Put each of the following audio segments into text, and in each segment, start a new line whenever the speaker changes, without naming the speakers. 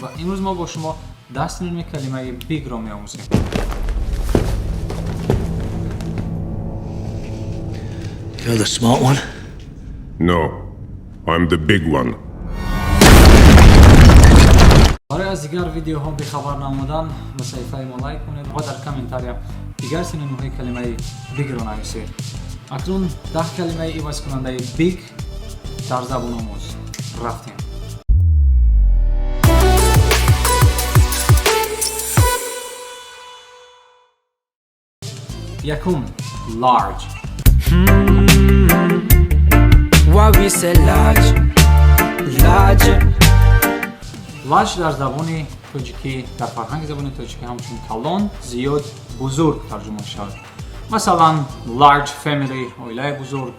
Ва имрӯз мо бо шумо 10 синоними калимаи big ро меомӯзем.
You're the smart one.
No, I'm the big one.
Барои аз дигар видеоҳо бехабар намудан ба саҳифаи мо лайк кунед ва дар комментария дигар синонимҳои калимаи big ро нависед. Акнун 10 калимаи ивазкунандаи big дар забономӯз. Рафтем. Якум: large.
Why we say large, large?
Large дар забони тоҷикӣ, дар фарҳанги забони тоҷикӣ ҳамчун калон, зиёд, бузург тарҷума мешавад. Масалан, large family, оилаи бузург,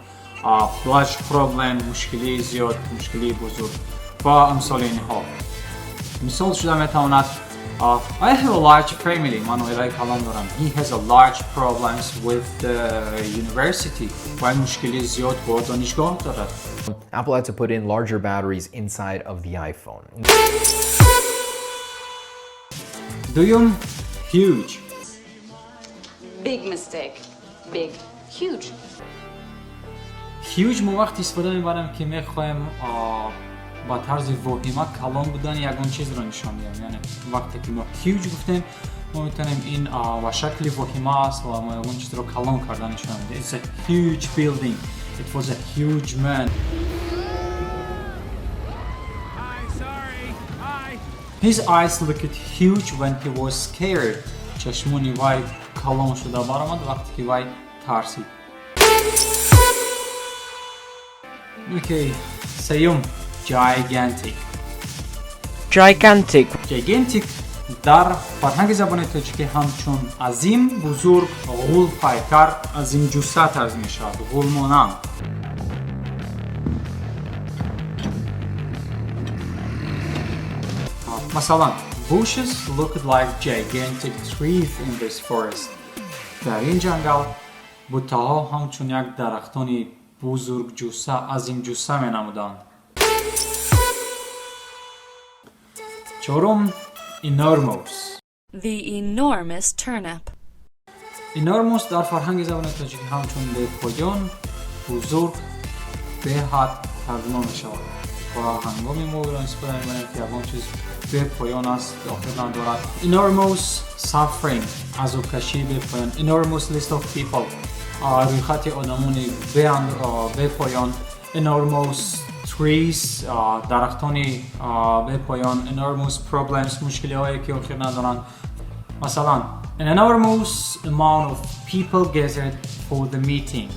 large problem, мушкилии зиёд, мушкилии бузург ва амсоли инҳо. Мисол шуда метавонад: I have a large family, ман оилаи калон дорам. He has a large problems with the university. Вай мушкилии зиёд бо донишгоҳ дорад.
Apple had to put in larger batteries inside of the iPhone.
Дуюм: huge.
Big mistake. Big. Huge.
Huge мо вақте истифода мебарем, ки мехоҳем ба тарзи воҳима калон будани ягон чизро нишон диҳем. Яъне вақте ки мо huge гуфтем, мо метавонем ин ба шакли воҳима аст ва мо ягон чизро калон карда нишон медиҳем. It's a huge building. It was a huge man. His eyes looked huge when he was scared. Чашмони вай калон шуда баромад, вақте ки вай тарсид. Окей, сеюм: gigantic.
Gigantic.
Gigantic дар фарҳанги забони тоҷикӣ ҳамчун азим, бузург, ғулпайкар, азимҷусса тарз мешавад, ғулмонанд. Масалан, bushes looked like gigantic trees in this forest. Дар ин ҷангал буттаҳо ҳамчун як дарахтони бузургҷусса, азимҷусса менамуданд. Чорум: enormous.
The enormous turnip.
Enormous дар фарҳанги забони тоҷикӣ ҳамчун бепоён, бузург, беҳад тарҷума мешавад ва ҳангоми мо ӯро истифода мебарем, ки ягон чиз бепоён аст, охир надорад. Enormous suffering, азобкашии бепоён. Enormous list of people, рӯйхати одамони бепоён. Enormous trees, дарахтони бепоён. Enormous problems, мушкилиҳое ки охир надоранд. Масалан, an enormous amount of people gathered for the meeting.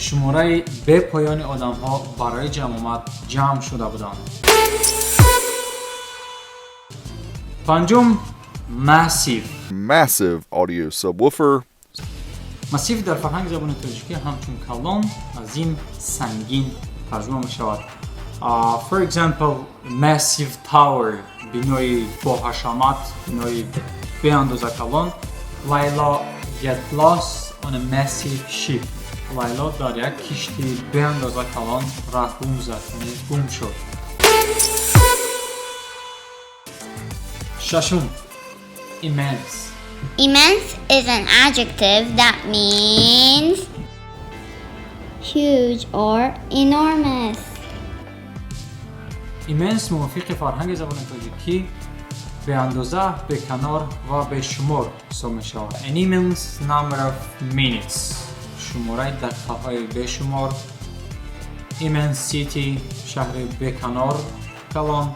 Шумораи бепоёни одамҳо барои ҷамъомад ҷамъ шуда буданд. Панҷум: massive.
Massive audio subwoofer.
Massive дар фарҳанги забони тоҷикӣ ҳамчун калон, азим, сангин тарҷума мешавад. For example, massive tower, бинои боҳашамат, бинои беандоза калон. Layla get lost on a massive ship. Лайло дар як киштии беандоза калон раҳ гум зад, яъне гум шуд. Шашум: immense.
Immense is an adjective that means huge or enormous.
Immense мувофиқи фарҳанги забони тоҷикӣ беандоза, беканор ва бешумор ҳисоб мешавад. An immense number of minutes, шумораи дақиқаҳои бешумор. Immense city, шаҳри беканор калон.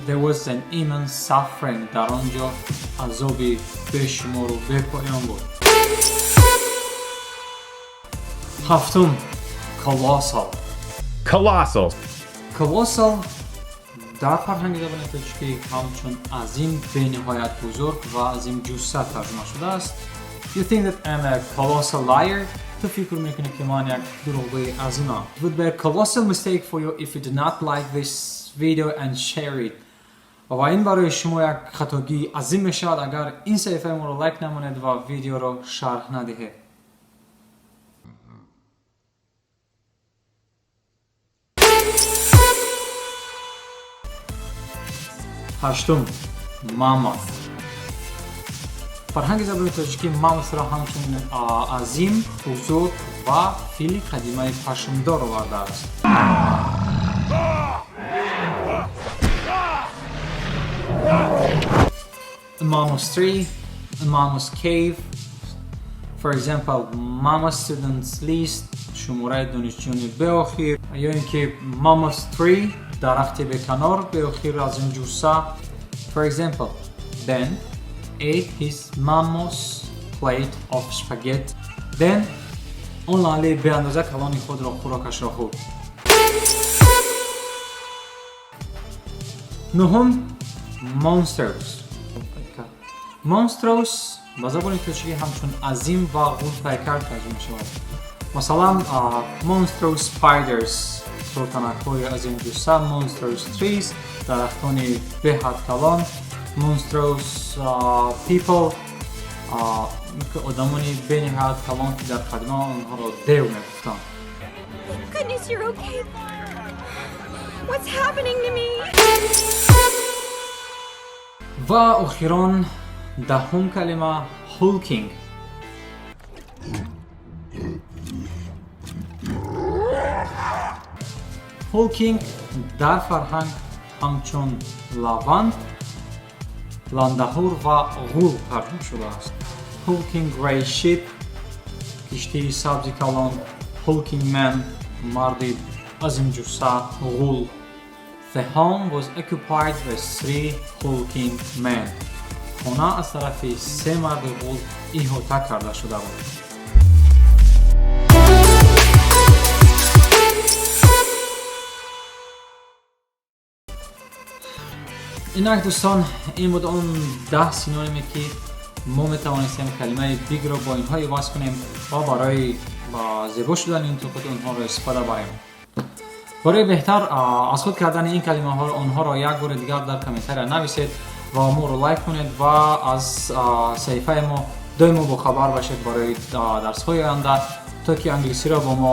There was an immense suffering, дар он ҷо азоби бешумору бепоён буд. Ҳафтум: colossal.
Colossal.
Colossal дар фарҳанги забони тоҷикӣ ҳамчун азим, бениҳоят бузург ва азимҷусса тарҷума шудааст. You think that I'm a colossal liar? Ту фикр мекунӣ, ки ман як дурӯғгӯи азимам. It would be a colossal mistake for you if you do not like this video and share it. Ва ин барои шумо як хатогии азим мешавад, агар ин саҳифаи моро лайк намонед ва видеоро шарҳ надиҳед. Ҳаштум, mammoth. Фарҳанги забони тоҷикӣ mammoth ро ҳамчун азим, бузург ва фили қадимаи пашмдор овардааст. A mammoth tree, a mammoth cave. For example, mammoth students list, шумораи донишҷӯёни беохир, ё ин ки mammoth tree, дарахти беканор, беохир азимҷусса. For example, Ben ate his mammoth plate of spaghetti. Then он лаълаи беандоза калони худро хӯрокашро хӯрд. Нуҳум, monstrous. Monstrous ба забони тоҷикӣ ҳамчун азим ва ғулпайкар тарҷума мешавад. Масалан, monstrous spiders, тортанакҳои азимҷусса, monstrous trees, дарахтони беҳад калон, monstrous people, одамони бениҳоят калон, ки дар қадима онҳоро дев мегуфтанд.
Goodness, you're okay. What's happening to me?
Ва охирон, 10-ум калима, hulking. Hulking дар фарҳанг ҳамчун лаванд, ландаҳур ва ғул тарҷума шудааст. Hulking grey ship, киштии сабзи калон, hulking man, марди азимҷусса, ғул. The home was occupied by three hulking men. Хона аз тарафи се марди ғул иҳота карда шуда буд. Инак, дӯстон, ин буд он 10 синониме, ки мо метавонистем калимаи big ро бо инҳо иваз кунем ва барои зебо шудани нутқи худ онҳоро истифода барем. Барои беҳтар аз худ кардани ин калимаҳоро онҳоро як бори дигар дар комментария нависед ва моро лайк кунед ва аз саҳифаи мо доимо бохабар бошед барои дарсҳои оянда, то ки англисиро бо мо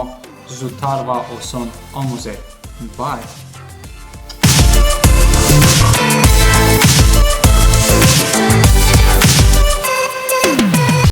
зудтар ва осон омӯзед. Bye.